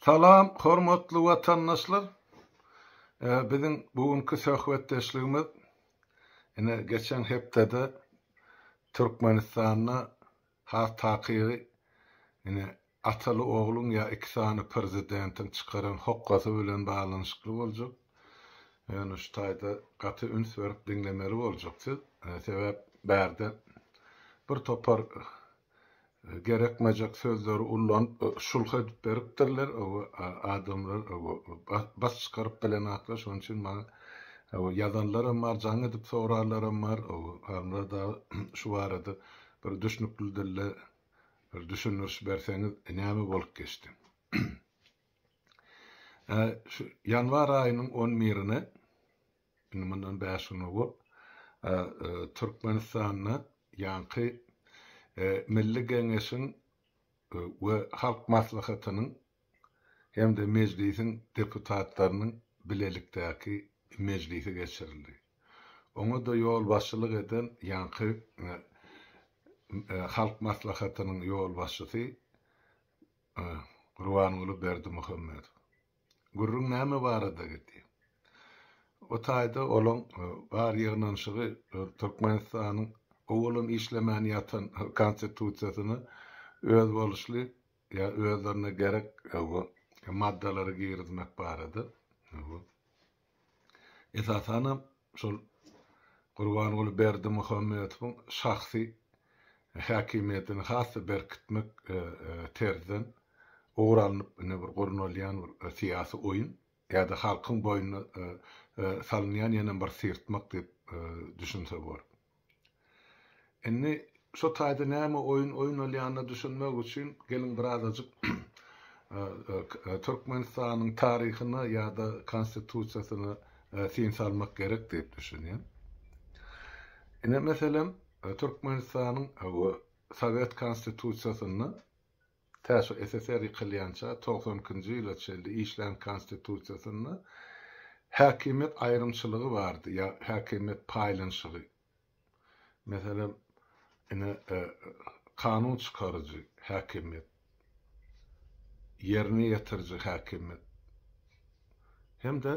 Salam hormatly watandaşlar. Biziň bu günki söhbetdeşligimiz ine geçen hepdede Türkmenistanda has takygy ine ataly ogluň ýa iki sany prezidentiň çykaran hokgasy bilen baglanyşykly boljak. Ýöne şu taýda gaty üns berip diňlemeli boljak siz. Sebäp bärde bir topar gerekmejek sözleri ullanyp şulha edip beripdirler adamlar baş çykaryp bilenaklar şonuň üçin maňa ýazanlaram bar jaň edip soranlaram bar Halmyrat aga şu barada bir düşnükli dilde bir düşündiriş berseňiz näme bolup geçdi şu ýanwar aýynyň on birine Indi mundan bäş gün owal Türkmenistanda ýaňky Milli Geňeşiň we Halk Maslahatynyň hem-de Mejlisiň deputatlarynyň bilelikdäki mejlisi geçirildi. Oňa-da ýolbaşçylyk eden ýaňky Halk Maslahatynyň ýolbaşçysy Gurbanguly Berdimuhamedow. Gürrüň näme barada gidýär? O taýda olaň bar ýygnanyşygy Türkmenistanyň owalam işlemän ýatan Konstitusiýasyna özboluşly ýa özlerine gerek maddalary girizmek barada. Esasanam şol Gurbanguly Berdimuhamedowyň şahsy häkimiýetini has-da berkitmek terzden ugur alnyp ine bir gurnalýan bir syýasy oýun ýa-da halkyň boýnuna salynýan ýenem bir syrtmak diýip düşünse bor. Indi şo taýda näme oýun oýnalýanyna düşünmek üçin geliň birazajyk Türkmenistanyň taryhyna ýa-da Konstitusiýasyna syn salmak gerek diýip düşünýän. Ine meselem Türkmenistanyň Sowet Konstitusiýasynda Tä şu SSR ýykylýança, 92-nji ýyla çenli işlän Konstitusiýasynda häkimiýet aýrymçylygy bardy ýa häkimiýet paýlanyşygy. Meselem, ine, kanun çykaryjy häkimiýet, ýerine ýetiriji häkimiýet hem-de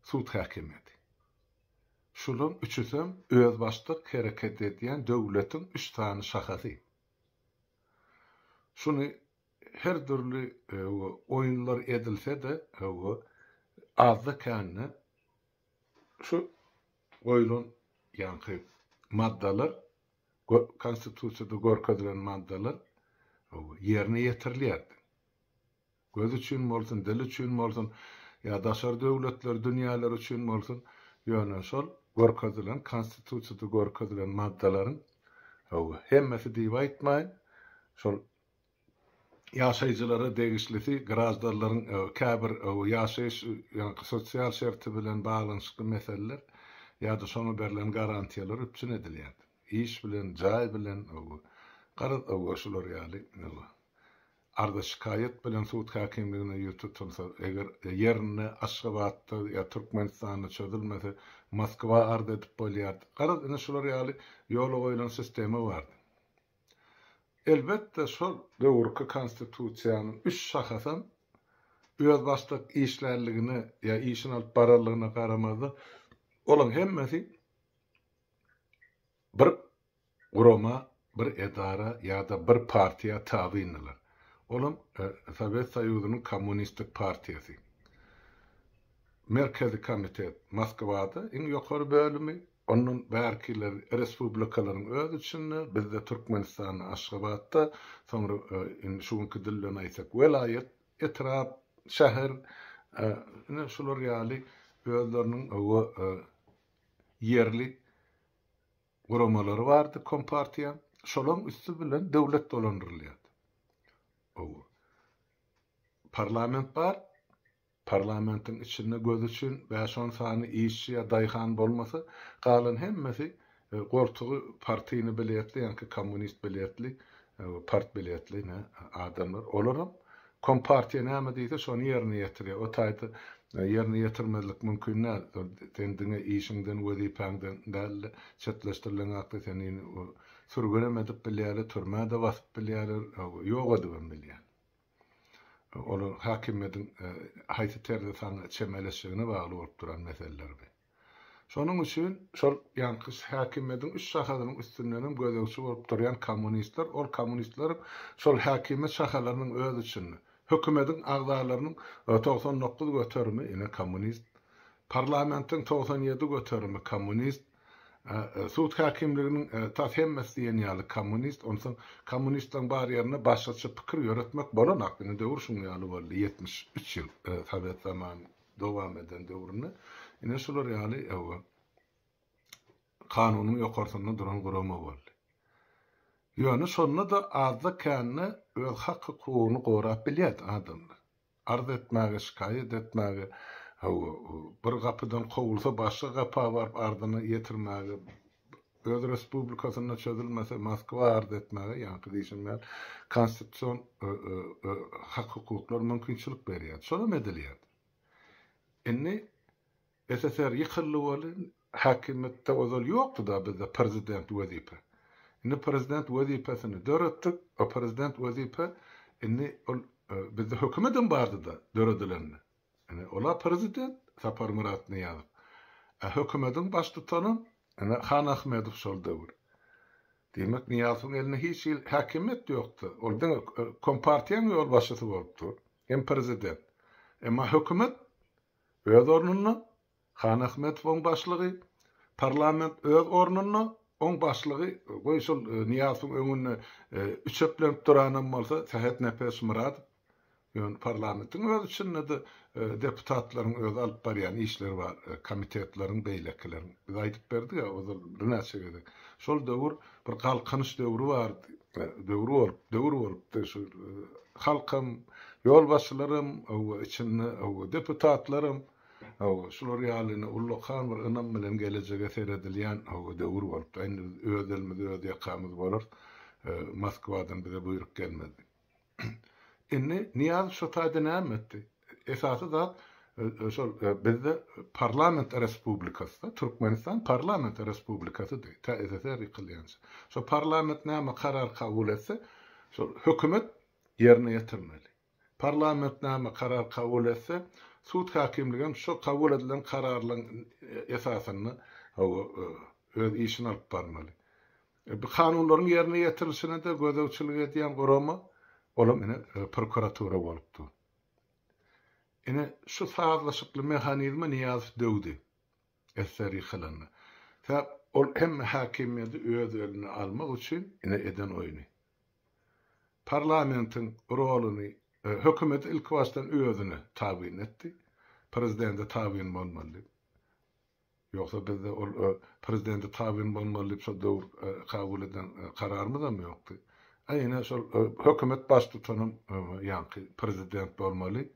sud häkimiýeti. Şulaň üçüsem özbaşdak hereket edýän döwletiň üç sany şahasy. Şuny her dürli oýunlar edilse-de, azda-kände şu goýlan ýaňky maddalar, Konstitusiýada görkezilen maddalar ýerine ýetirilýärdi. Göz üçin bolsun, dil üçin bolsun, ýa daşary döwletler, dünýäler üçin bolsun, ýöne şol görkezilen, Konstitusiýada görkezilen maddalaryň, hawa, hemmesi diýip aýtmaýyn, şol ýaşaýjylara degişlisi, graždanlaryň käbir ýaşaýyş, ýaňky sosial şerti bilen baglanyşykly meseleler ýa-da şoňa berlen garantiýalar üpjün edilýärdi. Iş bilen, jaý bilen, hawa, garaz, hawa, şular ýaly, hawa. Arza-şikaýat bilen sud häkimligine ýüz tutulsa, eger ýerinde, Aşgabatda ýa Türkmenistanda çözülmese, Moskwa arza edip bolýardy. Garaz, ine şular ýaly ýola goýlan sistema bardy. Elbetde, şol döwürki Konstitusiýanyň üç şahasam özbaşdak işlänligine ýa işini alyp baranlygyna garamazdan, olaryň hemmesi bir gurama, bir edara ýa-da bir partiýa tabyndylar. Olam Sowet Soýuzynyň Kommunistik partiýasy. Merkezi komitet Moskwada iň ýokary bölümi, ondan bärkiler respublikalaryň öz içinde, bizde Türkmenistanda Aşgabatda, soňra indi şu günki dil bilen aýtsak welaýat, etrap, şäher, ine şular ýaly özleriniň ýerli guramalary bardy kompartiýa. Şolaň üsti bilen döwlet dolandyrylýardy. Hawa. Parlament bar. Parlamentiň içinde göz üçin bäş-on sany işçi ýa daýhan bolmasa, galan hemmesi goltugy partiýny biletli, ýaňky kommunist biletli, partbiletli adamlar. Olaram Kompartiýa näme diýse, şony ýerine ýetirýär. O taýda ýerine ýetirmezlik mümkin däl. Sen diňe işiňden, wezipäňden däl-de, çetleşdirilen hakda seni sürgünem edip bilýärler, türmä-de basyp bilýärler, ýok edibem bilýärler. Olar häkimiýetiň haýsy terzde saňa çemeleşjegine bagly bolup duran meseleler bi. Şonuň üçin şol ýaňky häkimiýetiň üç şahasynyň üstündenem gözegçi bolup durýan kommunistler, ol kommunistlerem şol häkimiýet şahalarynyň öz içinde. Hökümediň agzalarynyň 99 göterimi ine kommunist, parlamentiň 97 göterimi kommunist, sud häkimliginiň tas hemmesi diýen ýaly kommunist, onsoň kommunistleriň bar ýerinde başgaça pikir ýöretmek bolanok, ine döwür şuň ýaly boldy, 73 ýyl sowet zamany dowam eden döwründe ine şular ýaly kanunyň ýokarsynda duran gurama boldy. Ýöne şonda-da azda-kände öz hak-hukugyny gorap bilýärdi adamlar. Arz etmäge, şikaýat etmäge, hawa, bir gapydan kowulsa başga gapa baryp arzyny ýetirmäge, öz respublikasynda çözülmese Moskwa arz etmäge, ýaňky diýşim ýaly, konstitusion hak-hukuklar mümkinçilik berýärdi. Şolam edilýärdi. Indi SSR ýykyldy welin, häkimiýetde ozal ýokdy-da bizde prezident wezipe. Indi prezident wezipesini döretdik, o prezident wezipe indi ol bizde hökümetem bardy-da döredilende. Indi ol-a prezident Saparmyrat Nyýazow. A hökümediň baştutanam ine Han Ahmedow şol döwür. Diýmek, Nyýazowyň elinde hiç hili häkimiýet ýokdy. Ol diňe kompartiýaň ýolbaşçysy bolup dur, hem prezident. Emma hökümet Öz ornunda, Han Ahmetow oň başlygy, parlament öz ornunda, oň başlygy, goý şol Nyýazowyň öňünde üçeklenip duranam bolsa Sähet Nepes Myradow. Ýöne parlamentiň öz içinde-de deputatlaryň öz alyp barýan işleri bar, komitetleriň, beýlekileriň. Biz aýdyp berdik-ä ozal birnäçe gezek. Şol döwür bir galkynyş döwri bardy, döwri bolup, döwür bolupdy şu halkam, ýolbaşçylaram, hawa, içinde, hawa, deputatlaram, hawa, şular ýaly ine ullakan bir ynam bilen gelejege seredilýän, hawa, döwür bolupdy. Indi biz öz elimiz, öz ýakamyz bolarys, Moskwadan bize buýruk gelmez diýip. Indi Nyýazow şo taýda näme etdi? Esasy zat şol bizde parlament respublikasy-da, Türkmenistan parlament respublikasydy, tä SSR ýykylýança. Şo parlament näme karar kabul etse, şol hökümet ýerine ýetirmeli. Parlament näme karar kabul etse, sud häkimligem şo kabul edilen kararlaryň esasynda hawa öz işini alyp barmaly. Bu kanunlaryň ýerine ýetirilişine-de gözegçilik edýän gurama, olam ine prokuratura bolupdy. Ine şu sazlaşykly mehanizmi Nyýazow döwdi. SSR ýykylanda. Sebäp ol hemme häkimiýeti öz eline almak üçin ine eden oýny. Parlamentiň roluny hökümeti ilkibaşdan özüne tabyn etdi. Prezidente tabyn bolmaly diýip. Ýogsa bizde ol prezidente tabyn bolmaly diýip şol döwür kabul eden kararymyzam ýokdy. A ine şol hökümet baştutanam ýaňky prezident bolmaly.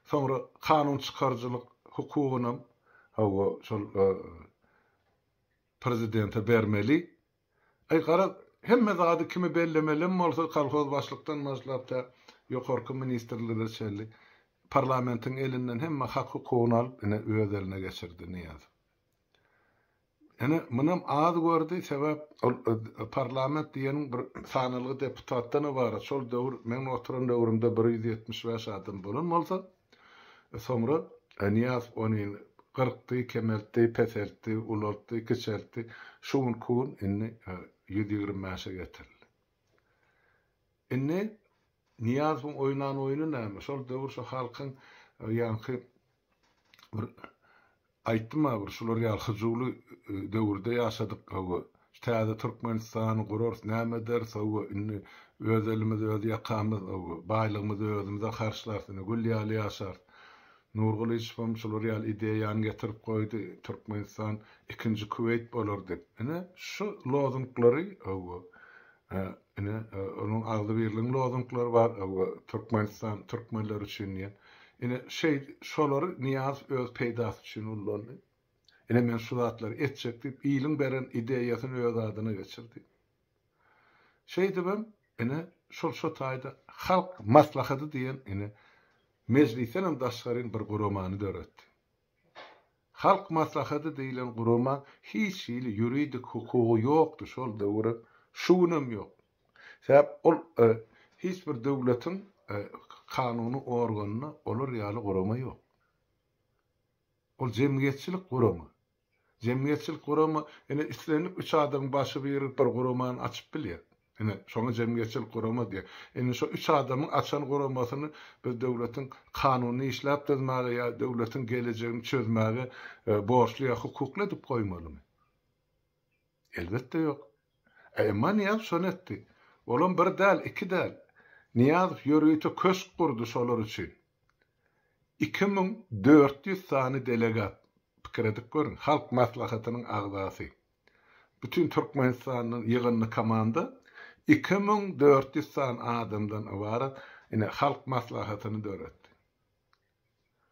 Soňra kanun çykaryjylyk hukugynam hawa şol prezidente bermeli. Aý garaz, hemme zady kimi bellemelem bolsa kolhoz başlykdan başlap tä ýokarky ministrlere çenli parlamentiň elinden hemme hak-hukugyny alyp ine öz eline geçirdi Nyýazow. Ine munam az gördi sebäp ol parlament diýeniň bir sanalgy deputatdan ybarat şol döwür meň oturan döwrümde 175 adam bolan bolsa Soňra Nyýazow ony gyrkdy, kemeltdi, peseltdi, ulaltdy, kiçeltdi. Şu günki gün indi 125-e getirildi. Indi Nyýazowyň oýnan oýny näme? Şol döwür şu halkyň ýaňky bir Aýtdym-a bir şular ýaly hyjuwly döwürde ýaşadyk hawa. Şu täze Türkmenistany gurarys, näme ederis hawa, indi öz elimiz, öz ýakamyz hawa, baýlygymyzy özümize harçlarys, indi gül ýaly ýaşarys. Nurgylyçowam şular ýaly ideýany getirip goýdy, Türkmenistan ikinji Kuweýt bolar diýip. Ine, şu lozunglary hawa, Ine, onuň agzybirligiň lozunglary bar, hawa, Türkmenistan türkmenler üçin diýen. Ine, şeý, şolary Nyýazow öz peýdasy üçin ullandy. Ine, men şu zatlary etjek diýip, iliň beren ideýasyny öz adyna geçirdi. Şeýdibem, ine, şol şo taýda Halk Maslahaty diýen, ine, mejlisdenem daşgaryn bir guramany döretdi. Halk Maslahaty diýlen gurama hiç hili ýuridik hukugy ýokdy şol döwürem, şu günem ýok. Sebäp ol hiç bir döwletiň kanuny organynda olar ýaly gurama ýok. Ol jemgyýetçilik gurama. Jemgyýetçilik gurama, ine, islendik üç adamyň başy birigip bir guramany açyp bilýär. Ine, şoňa jemgyýetçilik gurama diýýär. Indi şo üç adamyň açan guramasyny biz döwletiň kanunyny işläp düzmäge ýa döwletiň gelejegini çözmäge borçly ýa hukukly edip goýmalymy? Elbetde ýok. Emma Nyýazow şony etdi. Olam bir däl, iki däl. Nyýazow ýörite köşk gurdy şolar üçin. 2400 sany delegat, pikir edip görüň, Halk Maslahatynyň agzasy. Bütin Türkmenistandan ýygyndy komanda 2400 sany adamdan ybarat ine Halk Maslahatyny döretdi.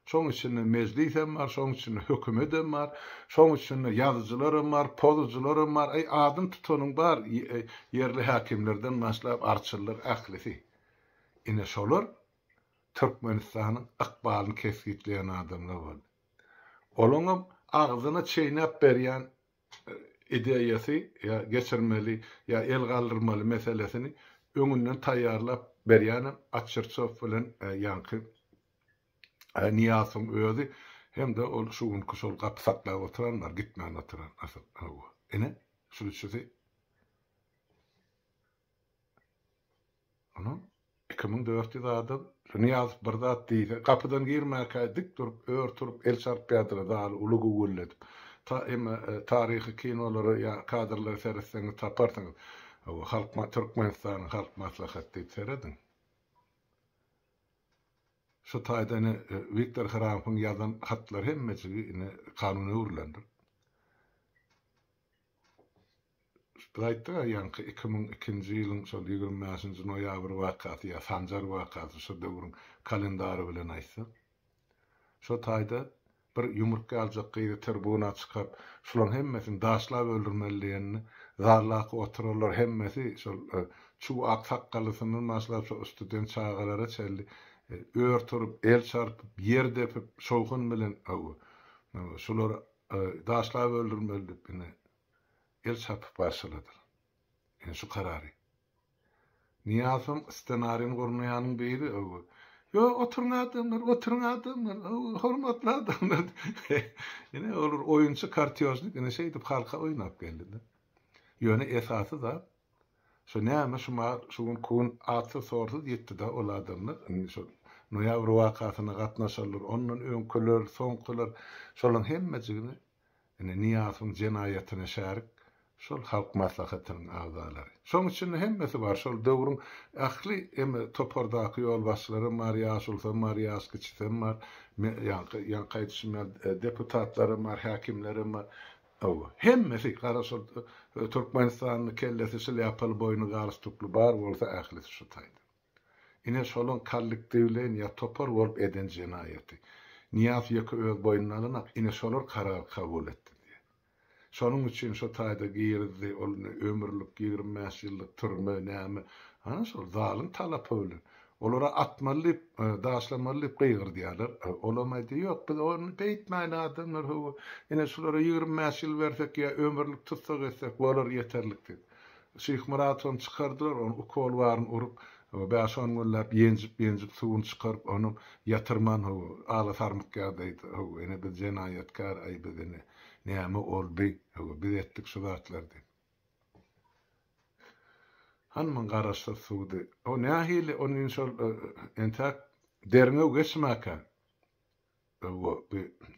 Şoň içinde mejlisem bar, şoň içinde hökümedem bar, şoň içinde ýazyjylaram bar, pozujylaram bar, aý adyny tutanyň bar, ýerli häkimlerden başlap arçynlar ählisi. Ine şolar Türkmenistanyň ykbalyny kesgitleýän adamlar boldy. Olaňam agzyna çeýnäp berýän ideýasy ýa geçirmeli ýa el galdyrmaly meselesini öňünden taýýarlap berýänem Atçertsow bilen ýaňky Nyýazowyň özi hem-de ol şu günki şol gapy saklap oturan bar, gitmän oturan asyl. Hawa. Ine, şu üçüsi. Onuň 2400 adam şu Nyýazow bir zat diýse, gapydan girmäkä dik durup, ör turup, el çarpýardylar, zaly uly güwwüldedip. Ta emma taryhy kinolara ýa kadrlara seretseňiz taparsyňyz. Hawa, Halk Türkmenistanyň Halk Maslahaty diýip serediň. Şu taýda ine Wiktor Hramowyň ýazan hatlary hemmejigi ine kanuna öwrülendir. Biz aýtdyk-a ýaňky 2002-nji ýylyň şol 25-nji noýabr wakasy ýa Sanjar wakasy şo döwrüň kalendary bilen aýtsak. Şo taýda bir ýumruk ýaljak gyzy tribuna çykaryp, şulaň hemmesini daşlap öldürmeli diýenini zaldaky oturanlar hemmesi şol çuw ak sakgallysyndan başlap şo student çagalara çenli ör turup, el çarpyp, ýer depip, şowhun bilen şulary daşlap öldürmeli diýip ine el çarpyp garşyladylar. Ine şu karary. Nyýazowyň ssenarini gurnaýanyň biri öw. Ýok, oturyň adamlar, oturyň adamlar, hormatly adamlar. Ine olar oýunçy kartýožnik ine şeýdip halka oýnap geldi-de. Ýöne esasy zat şo näme şu şu günki gün atsyz-sorsuz ýitdi-de ol adamlar. Indi şol noýabr wakasyna gatnaşanlar, ondan öňküler, soňkular şolaryň hemmejigini Ine, Nyýazowyň jenaýatyna şärik şol Halk Maslahatynyň agzalary. Şoň içinde hemmesi bar, şol döwrüň ähli eme topardaky ýolbaşçylaram bar, ýaşulusam bar, ýaş kiçisem bar, ýaňky ýaňky aýdyşym ýaly deputatlaram bar, häkimlerem bar. Hawa, hemmesi, gara şol Türkmenistanda kellesi şlýapaly, boýny galstukly bar bolsa ählisi şu taýda. Ine şolaň kollektiwleýin ýa topar bolup eden jenaýaty. Nyýazow ýeke öz boýnuna alanak, ine şolar karar kabul etdi diýýär. Şonuň üçin şo taýda girizdi, ol ine ömürlik 25 ýyllyk türme näme, ana şol zalyň talapy bilen. Olara atmaly diýip, daşlamaly diýip gygyrdýarlar. Olam aýdýar, ýok biz ony beýtmäýli adamlar hawa, ine şulara 25 ýyl bersek ýa ömürlik tussag etsek bolar ýeterlik diýip. Şyhmyratowam çykardylar, ony ukol baryny urup, bäş-on günläp ýenjip-ýenjip suwuny çykaryp, onam ýatyrman, how, ala sarmyk ýagdaýda, how, ine biz jenaýatkär, aý, biz ine, näme oldy, how, biz etdik şu zatlary diýip. Hany muň garaşsyz sudy? O nähili, ony indi şol entäk derňew geçmäkä,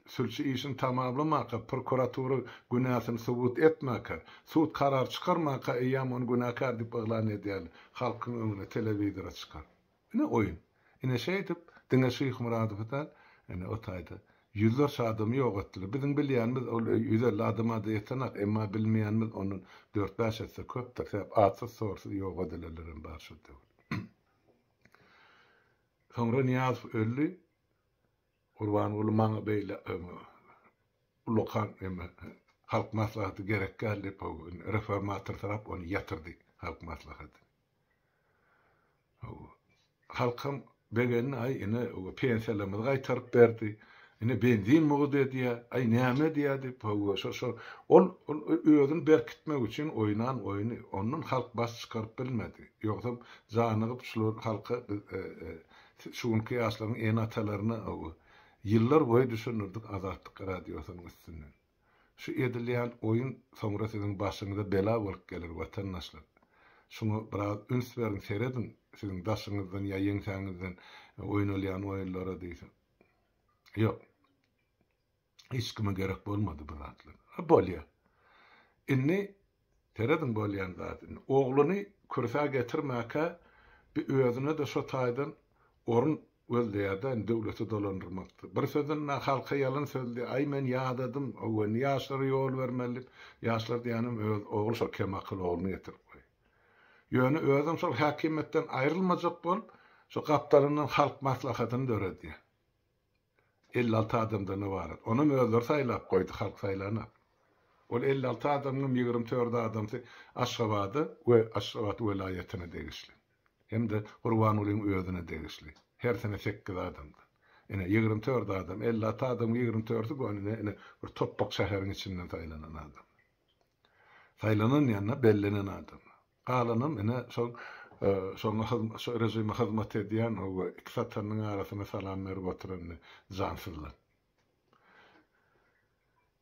Sülçi işini tamamlamaka, prokuratura günäsini subut etmäkä, sud karar çykarmaka eýýäm ony günäkär diýip yglan edýärler. Halkyň öňüne, telewizora çykaryp. Ine oýun. Ine şeýdip, diňe Şyhmyradowy däl, ine o taýda ýüzlerçe adamy ýok etdiler. Biziň bilýänimiz ol 150 adama-da ýetenak, emma bilmeýänimiz ondan dört-bäş esse köpdür. Sebäp atsyz-sorsuz ýok edilenlerem bar şol döwür. Soňra Nyýazow öldi. Gurbanguly maňa beýle ullakan eme Halk Maslahaty gerek däl diýip reformatorsyrap ony ýatyrdy Halk Maslahatyny. Halkam begendi aý ine pensiýalarymyzy gaýtaryp berdi. Ine benzin mugt edýär, aý näme edýär diýip, hawa, şo şo ol ol özüni berkitmek üçin oýnan oýny. Ondan halk baş çykaryp bilmedi. Ýogsam janygyp şular halka biz şu günki ýaşlaryň ene-atalaryna hawa, ýyllar boýy düşündirdik Azatlyk radiosynyň üstünden. Şu edilýän oýun soňra siziň başyňyza bela bolup geler watandaşlar. Şuňa biraz üns beriň serediň siziň daşyňyzdan ýa ýeňsäňizden oýnalýan oýunlara diýsem. Ýok. Hiç kime gerek bolmady bu zatlar. Ha bolýa. Indi serediň bolýan zat indi. Ogluny kürsä getirmäkä bir özüne-de şo taýdan orun gözleýär-de indi döwleti dolandyrmakda. Bir sözünde halka ýalan sözleýär. Aý men ýadadym, hawa indi ýaşlara ýol bermeli diýip, ýaşlar diýýänem öz ogly şol kemakyl ogluny getirip goýýar. Ýöne özem şol häkimiýetden aýrylmajak bolup, şo gapdalyndan Halk Maslahatyny döredýär. 56 adamdan ybarat. Onam özleri saýlap goýdy, halk saýlanok. Ol 56 adamyňam 24 adamsy Aşgabada we Aşgabat welaýatyna degişli. Hem-de Gurbangulyň özüne degişli. Hersine sekiz adamdan. Ine, 24 adam, 56 adamyň 24-i göni ine, bir topbak şäheriň içinden saýlanan adam. Saýlanan ýa-da bellenen adam. Galanam ine şol şoňa şo režime hyzmat edýän we iki satanyň arasyna salam berip oturan jansyzlar.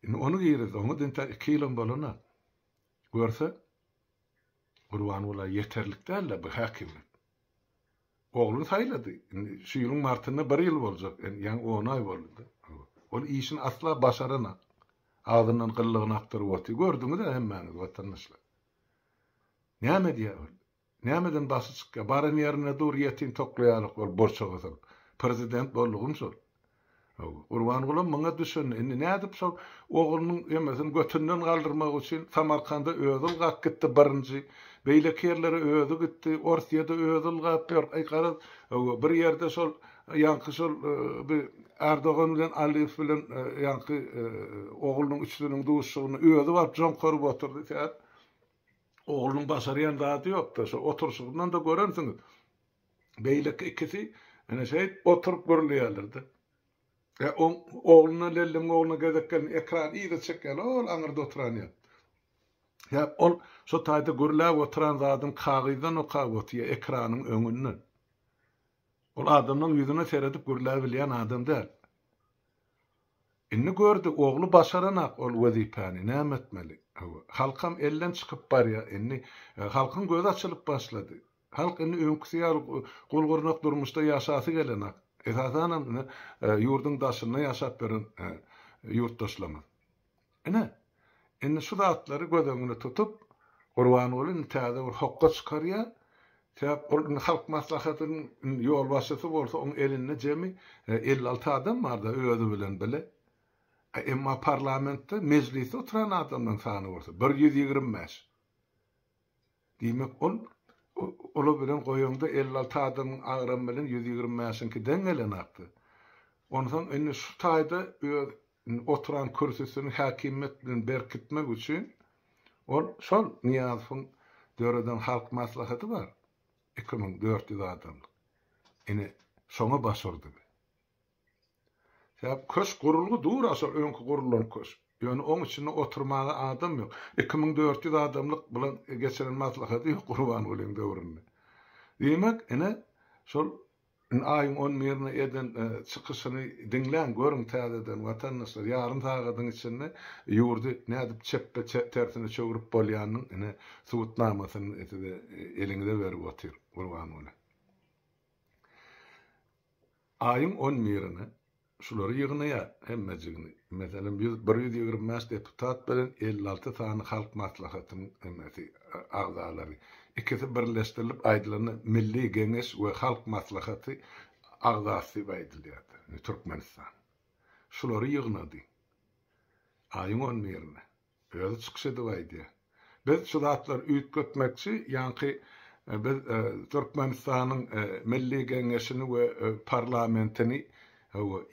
Indi ony girizdi. Oňa entäk iki ýylam bolanok. Görse, Gurbangula ýeterlik däl-de bu häkimiýet. Ogluny saýlady. Indi şu ýylyň martynda bir ýyl boljak. Indi ýaňy on aý boldy-da. Ol işini asla başaranok. Agzyndan gyllygyny akdyryp otyr. Gördüňiz-ä hemmäňiz, watandaşlar. Näme edýär ol? Nämeden başy çykýar? Baran ýerinde dur, ýetim tokly ýalyk bolup burçaga salyp. Prezident boldugym şol. Hawa, Gurbangulam muňa düşündi. Indi nädip şol oglunyň emesini götünden galdyrmak üçin Samarkanda özi ylgap gitdi birinji. Beýleki ýerlere özi gitdi. Orsýede özi ylgap ýör. Aý garaz, hawa, bir ýerde şol ýaňky şol bir Erdogan bilen Aliýew bilen ýaňky oglunyň üçüsiniň duşuşygyna özi baryp joňkaryp oturdy. Sebäp oglunyň başarýan zady ýokdy. Şo oturyşygyndan-da görensiňiz. Beýleki ikisi ene şeýdip oturyp gürleýärler-de. E, oň ogluna Lelliň ogluna gezek gelende ekran yza çekýärler, ol aňyrda oturan ýa. Ýa ol şo taýda gürläp oturan zadyny kagyzdan okap otyr, ekranyň öňünden. Ol adamlaryň ýüzüne seredip gürläbilýän adam däl. Indi gördi, ogly başaranak ol wezipäni, näme etmeli? Hawa, halkam elden çykyp barýar, indi halkyň gözi açylyp başlady. Halk indi öňküsi ýaly gul-gurnak durmuşda ýaşasy gelenak. Esasanam ine, ýurduň daşynda ýaşap ýören ýurtdaşlarymyz. Ine, indi şu zatlary göz öňünde tutup, Gurbanguly indi täze bir hokga çykarýar. Sebäp ol indi Halk Maslahatynyň ýolbaşçysy bolsa, oň elinde jemi 56 adam bar-da özi bilen bile. Emma parlamentde, mejlisde oturan adamlaryň sany bolsa, 125. Diýmek, ol olar bilen goýaňda 56 adamyň agramy bilen 125-iňki deň gelenakdy. Onsoň indi şu taýda öz oturan kürsüsini häkimiýet bilen berkitmek üçin ol şol Nyýazowyň döreden Halk Maslahaty bar, 2400 adamlyk. Ine, şoňa baş urdy. Sebäp köşk gurulgy dur-a şol öňki gurulan köşk. Ýöne oň içinde oturmaga adam ýok. 2400 adamlyk bilen geçiren maslahady ýok Gurbangulyň döwründe. Diýmek, ine, şol indi aýyň on birine eden çykyşyny diňläň, görüň täzeden, watandaşlar, ýarym sagadyň içinde ýurdy nädip çepbe tersine çöwrüp bolýanynyň ine subutnamasyny size eliňize berip otyr Gurbanguly. Aýyň on birine şulary ýygnaýar hemmejigini. Meselem, ýüz, 125 deputat bilen 56 sany Halk Maslahatynyň hemmesi, agzalary. Ikisi birleşdirilip aýdylanda Milli Geňeş we Halk Maslahaty agzasy diýip aýdylýardy. Indi Türkmenistan. Şulary ýygnady. Aýyň on birine. Özi çykyş edip aýdýar. Biz şu zatlary üýtgetmekçi, ýaňky biz Türkmenistanyň Milli Geňeşini we parlamentini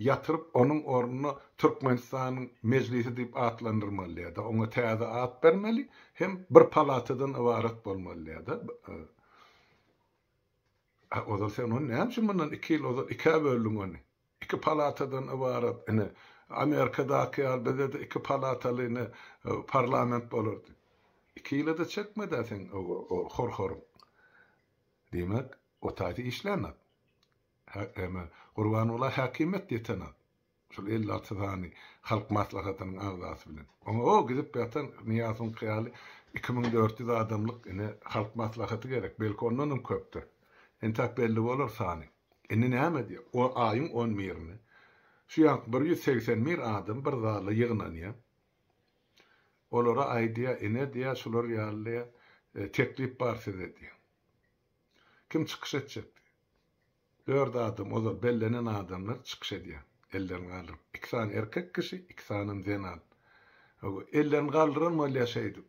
ýatyryp, onuň ornuna Türkmenistanyň Mejlisi diýip atlandyrmaly diýýär-de, oňa täze at bermeli hem bir palatadan ybarat bolmaly diýýär-de. Ozal sen ony näme üçin mundan iki ýyl ozal ikä böldüň ony? Iki palatadan ybarat, ine, Amerikadaky ýaly bizde-de iki palataly ine parlament bolar diýip. Iki ýyla-da çekmedi-ä seň o hor-horuň. Diýmek, o taýda işlänok. Hä, Gurbangula häkimiýet ýetenok. Şol 56 sany Halk Maslahatynyň agzasy bilen. Oňa o gidip ýatan Nyýazowyňky ýaly 2400 adamlyk ine Halk Maslahaty gerek. Belki ondan hem köpdür. Entäk belli bolar sany. Indi näme diýýär? O aýyň on birine şu ýanky 181 adam bir zala ýygnanýar. Olara aýdýar, ine diýýär, şular ýaly diýýär, teklip bar size diýýär. Kim çykyş etjek diýýär. Dört adam ozal bellenen adamlar çykyş edýär. Ellerini galdyryp. Iki sany erkek kişi, iki sanam zenan. Hawa, ellerini galdyran bolýar şeýdip.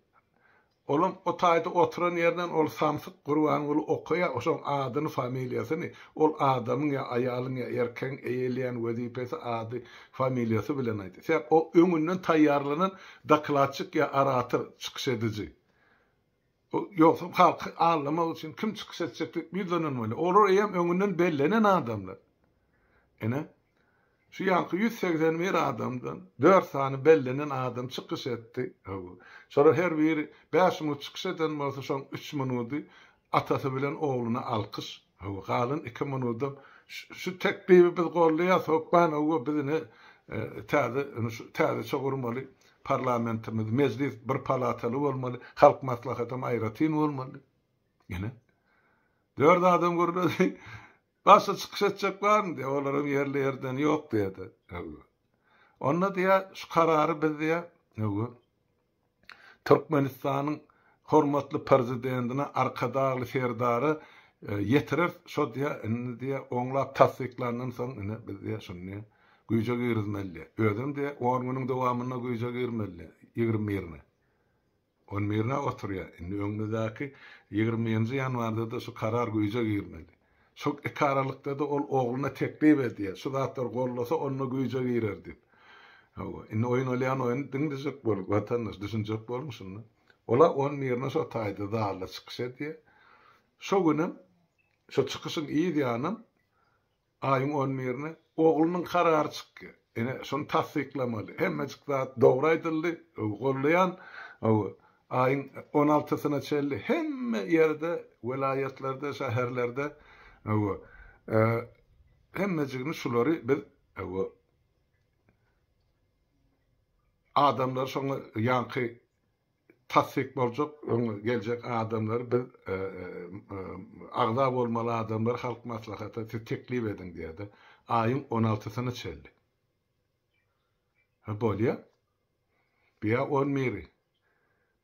Olam o taýda oturan ýerinden ol samsyk Gurbanguly okaýar, oşoň adyny, familiýasyny, ol adamyň ýa aýalyň ýa erkegiň eýeleýän wezipesi, ady, familiýasy bilen aýdýar. Sebäp o öňünden taýýarlanan dokladçyk ýa orator, çykyş ediji. Ýogsam halky aldamak üçin kim çykyş etjek diýip ýüzlenen bolýar. Olar eýýäm öňünden bellenen adamlar. Ine, şu ýaňky 181 adamdan dört sany bellenen adam çykyş etdi. Şolar her biri bäş minut çykyş eden bolsa, şoň üç minudy atasy bilen ogluna alkyş. Galan iki minudam şu teklibi biz goldaýas hökman, hawa, biz ine täze, şu täzeçe gurmaly. Parlamentimiz, mejlis bir palataly bolmaly, Halk Maslahatam aýratyn bolmaly. Ine. Dört adam gürledi. Başga çykyş etjek barmy diýýär. Olaram ýerli-ýerden ýok diýýär. Onda diýýär, şu karary biz diýýär, Türkmenistanyň hormatly Prezidentine Arkadagly Serdara ýetireris, şo diýýär, indi diýýär, oňlap tassyklandan soň ine biz diýýär, şuny diýýär, güýje girizmeli diýýär. Özem diýýär, on günüň dowamynda güýje girmeli diýýär, 21-ine. On birine oturýar. Indi öňümizdäki 21-nji ýanwarda-da şu karar güýje girmeli. Şol ikaralykda-da ol ogluna teklip edýär, şu zatlary gollasa, onda güýje girer diýip. Hawa, indi oýnalýan oýny diňlejek boluň, watandaş, düşünjek boluň şunda. Ola on birine şo taýda zalda çykyş edýär. Şo günem, şo çykyşyň yz ýanam, aýyň on birine oglunyň karary çykýar. Ine, şony tassyklamaly. Hemmejik zat dogry aýdyldy, gollaýan. Hawa, aýyň on altysyna çenli hemme ýerde, welaýatlarda, şäherlerde, hawa, hemmejigini şulary biz, hawa, Adamlar şoňa ýaňky tassyk boljak, öňe geljek adamlary biz agza bolmaly adamlar Halk Maslahata siz teklip ediň diýýärdi. Aýyň on altysyna çenli. Ha bolýa. Biýa on biri.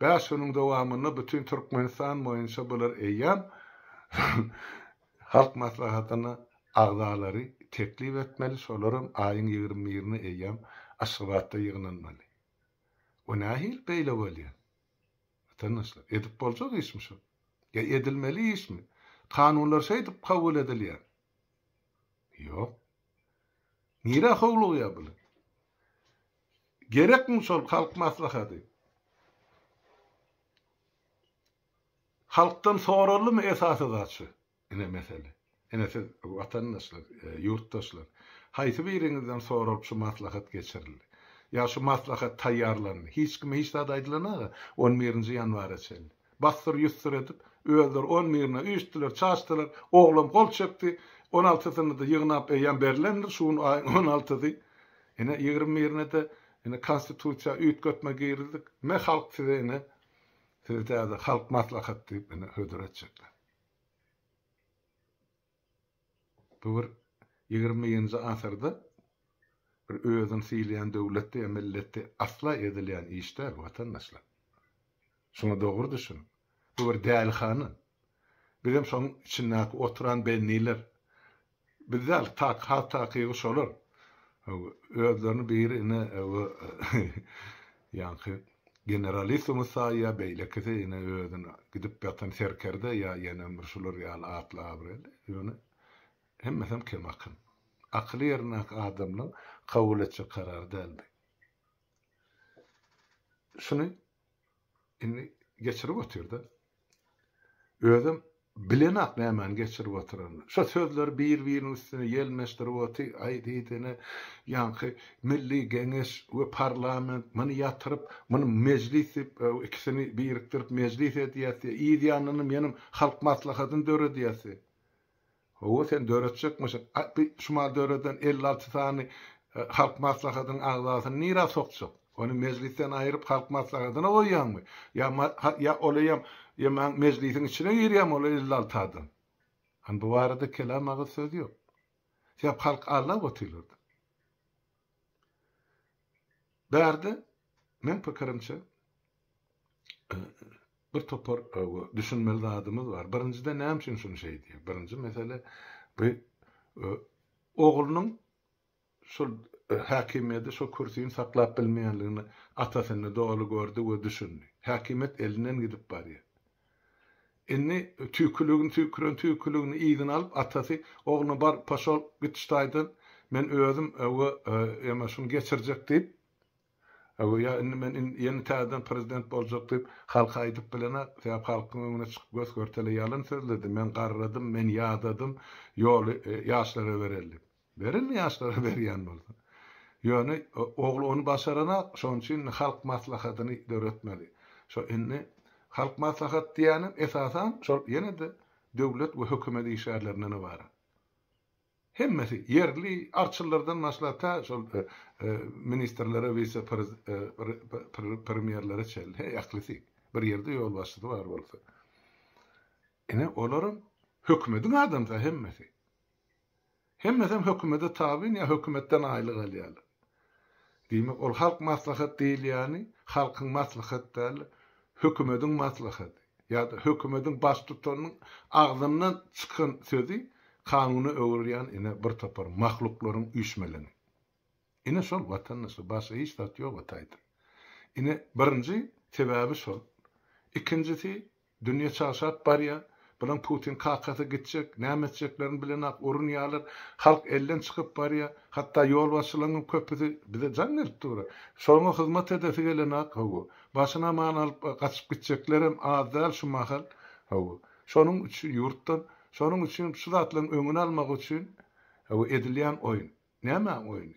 Bäş günüň dowamynda bütin Türkmenistan boýunça bular eýýäm Halk Maslahatyna agzalary teklip etmeli, şolaram aýyň 21-ine eýýäm Aşgabatda ýygnanmaly. O nähili beýle bolýar? Watandaşlar, edip boljak işmi şol? Ýa edilmeli işmi? Kanunlar şeýdip kabul edilýär. Ýok. Nirä howlugýar bular? Gerekmi şol Halk Maslahaty? Halkdan soraldymy esasy zat şu? Ine mesele. Ine siz watandaşlar, ýurtdaşlar, haýsy biriňizden soralyp şu maslahat geçirildi? Ýa şu maslahat taýýarlandy? Hiç kime hiç zat aýdylan-a on birinji ýanwara çenli. Bassyr-ýussur edip, özleri on birine üýşdüler, çaşdylar, oglam gol çekdi, on altysyny-da ýygnap eýýäm berlendir, şu gün aýyň on altysy. Ine, 20 birine-de ine konstitusiýa üýtgetme girizdik. Me halk size ine, sizi täze Halk Maslahat diýip ine hödür etjekler. Bu bir 21-nji asyrda bir özüni sylaýan döwletde ýa milletde asla edilýän iş däl, watandaşlar. Şuňa dogry düşüniň. Bu bir dälihana. Bizem şonuň içindäki oturan bendiler. Biz däl, tak, has takygy şolar. Özlerini biri ine ýaňky generalissimus saýýar, beýlekisi ine özüni gidip ýatan serkerde ýa ýene bir şular ýaly atly abraýly. Ýöne hemmesem kemakyl. Akyly ýerindäki adamlaň kabul etjek karary däl bu. Şuny indi geçirip otyr-da. Özem. Bilenak nämäni geçirip oturanyny. Şo sözleri bir-biriniň üstüne ýelmeşdirip oty, aý diýdene, ýaňky Milli Geňeş we parlament muny ýatyryp, muny Mejlis diýip, ikisini birikdirip Mejlis edýäs diýýär. Yz ýanynam ýenem Halk Maslahatyny döredýäs diýýär. Hawa, sen döretjekmişiň. A, bi şumal döreden 56 sany Halk Maslahatynyň agzasyny nirä sokjak? Ony Mejlisden aýryp Halk Maslahatyna goýýaňmy? Ýa, ýa ol eýýäm, ýa Mejlisiň içine girýärmi ol 56 adam? Hany bu barada kelam agyz söz ýok. Sebäp halk aldap otyrlar-da. Bärde, meň pikirimçe, bir topar düşünmeli zadymyz bar. Birinjiden näme üçin şuny şeýdýär? Birinji mesele bu oglunyň şol häkimiýeti, şol kürsini saklap bilmeýänligini atasynda doly gördi we düşündi. Häkimiýet elinden gidip barýar. Indi tüýküligini tüýküren tüýküligini yzyna alyp atasy ogluna bar poşol git şu taýdan men özüm we eme şuny geçirjek diýip Hawa, ýa indi men indi ýene täzeden prezident boljak diýip, halka aýdyp bilenak, sebäp halkyň öňüne çykyp gös-görtele ýalan sözledi, men garradym, men ýadadym, ýoly ýaşlara bereli diýip. Ber indi ýaşlara berýän bolsa. Ýöne ogly ony başaranak, şonuň üçin indi halk maslahatyny döretmeli. Şo indi halk maslahat diýýänim esasan şol ýene-de döwlet we hökümet işgärlerinden ybarat. Hemmesi, ýerli arçynlardan başlap tä şol ministrlere, wise premýerlere çenli, heý, ählisi bir ýerde ýolbaşçysy bar bolsa. Ine, olaram hökümediň adamsy hemmesi. Hemmesem hökümete tabyn ýa hökümetden aýlyk alýarlar. Diýmek, ol halk maslahat diýilýäni halkyň maslahaty däl, hökümediň maslahaty ýa-da hökümediň baştutanynyň agzyndan çykan sözi kanuna öwürýän ine bir topar mahluklaryň üýşmeleňi. Ine şol watandaşlar, başga hiç zat ýok o taýda. Ine birinji sebäbi şol. Ikinjisi Dünýe çagşap barýa, bulaň Putin kakasy gitjek, näme etjeklerini bilenak, urunýalar, halk elden çykyp barýa, hatda ýolbaşçylaryňam köpüsi bize jaň gelip dur-a. Şoňa hyzmat edesi gelenak, hawa. Başyny aman alyp gaçyp gitjeklerem az däl şu mahal, hawa. Şonuň üçin ýurtdan, şonuň üçin şu zatlaryň öňüni almak üçin, hawa, edilýän oýun. Nämäň oýny?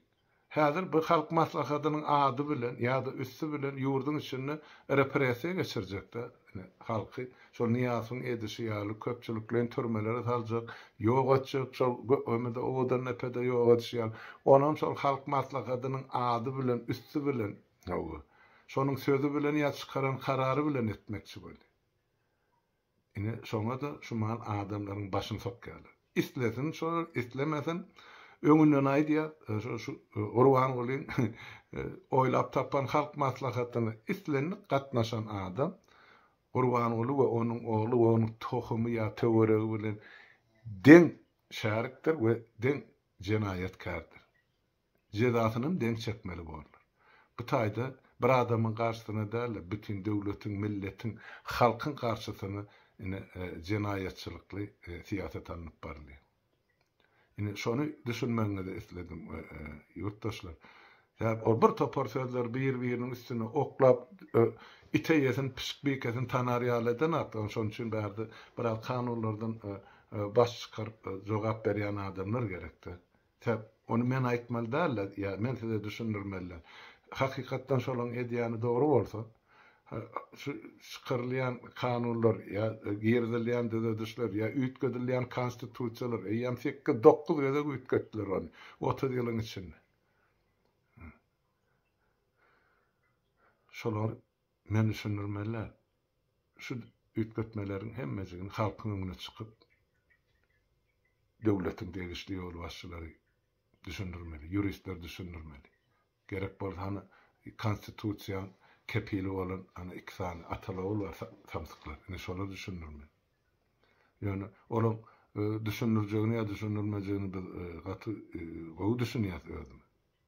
Häzir bu Halk Maslahatynyň ady bilen ýa-da üsti bilen ýurduň içinde repressiýa geçirjek-de, ine, halky şol Nyýazowyň edişi ýaly köpçülikleýin türmelere saljak, ýok etjek, şol Gökbemede, Owadandepede ýok edişi ýaly. Onam şol Halk Maslahatynyň ady bilen, üsti bilen, hawa, şonuň sözi bilen ýa çykaran karary bilen etmekçi bolýar. Ine, şoňa-da şu mal adamlaryň başyny sokýarlar. Islesin şolar, islemesin, öňünden aýdýar, şu şu Gurbangulyň oýlap tapan Halk Maslahatyna islendik gatnaşan adam Gurbanguly we onuň ogly we onuň tohumy ýa töweregi bilen deň şärikdir we deň jenaýatkärdir. Jezasynam deň çekmeli borlar. Bu taýda bir adamyň garşysyna däl-de, bütin döwletiň, milletiň, halkyň garşysyna ine jenaýatçylykly syýasat alnyp barylýar. Ine şony düşünmegiňizi isledim, ýurtdaşlar. Sebäp ol bir topar sözleri bir-biriniň üstüne oklap, it eýesini, pişik bikesini tanar ýaly edenok. Şonuň üçin bärde biraz kanunlardan baş çykaryp jogap berýän adamlar gerekdi. Sebäp ony men aýtmaly däl-de, ýa men size düşündirmeli däl. Hakykatdan şolaň edýäni dogry bolsa, şu çykarylýan kanunlar ýa girizilýän düzedişler ýa üýtgedilýän konstitusiýalar, eýýäm sekiz-dokuz gezek üýtgetdiler ony 30 ýylyň içinde. Şolar men düşündirmeli däl. Şu üýtgetmeleriň hemmejigini halkyň öňüne çykyp, döwletiň degişli ýolbaşçylary düşündirmeli, ýuristler düşündirmeli. Gerek bolsa hany konstitusiýaň kepili bolan hany iki sany ataly-ogul bar samsyklar, ine şolar düşündirmeli. Ýöne olaň düşündirjegini ýa düşündirmejegini biz gaty gowy düşünýäs özümiz.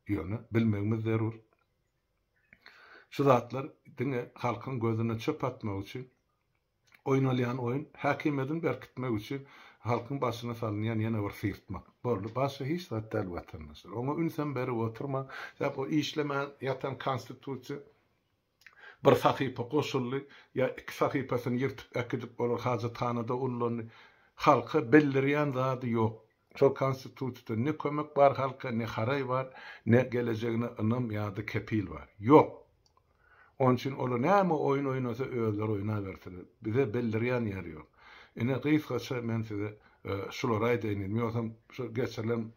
Ýöne bilmegimiz zerur. Şu zatlar diňe halkyň gözüne çöp atmak üçin oýnalýan oýun, häkimiýetini berkitmek üçin halkyň başyna salynýan ýene bir syrtmak. Boldy, başga hiç zat däl watandaşlar. Oňa ünsem berip oturmaň. Sebäp o işlemän ýatan konstitusiýa. Bir sahypa goşuldy, ýa iki sahypasyny ýyrtyp äkidip olar hajathanada ullandy. Halka bildirýän zady ýok. Şol konstitusiýada ne kömek bar halka, ne haraý bar, ne gelejegine ynam ýa-da kepil bar. Ýok. Onuň üçin olar näme oýun oýnasa özleri oýnabersinler. Bize bildirýän ýeri ýok. Ine gysgaça men size şulary aýdaýyn diýdim. Ýogsam şu geçirilen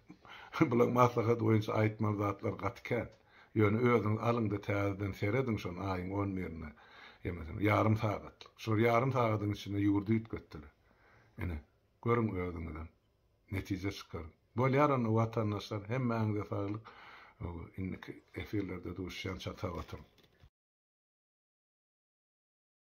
bulaň maslahaty boýunça aýtmaly zatlar gaty kän. Ýöne özüňiz alyň-da täzeden serediň şony aýyň on birine. Ýa ýarym sagatlyk. Şular ýarym sagadyň içinde ýurdy üýtgetdiler. Ine, görüň özüňizem. Netije çykaryň. Bolýar onda watandaşlar hemmäňize saglyk. Indiki efirlerde duşýança sag oturyň.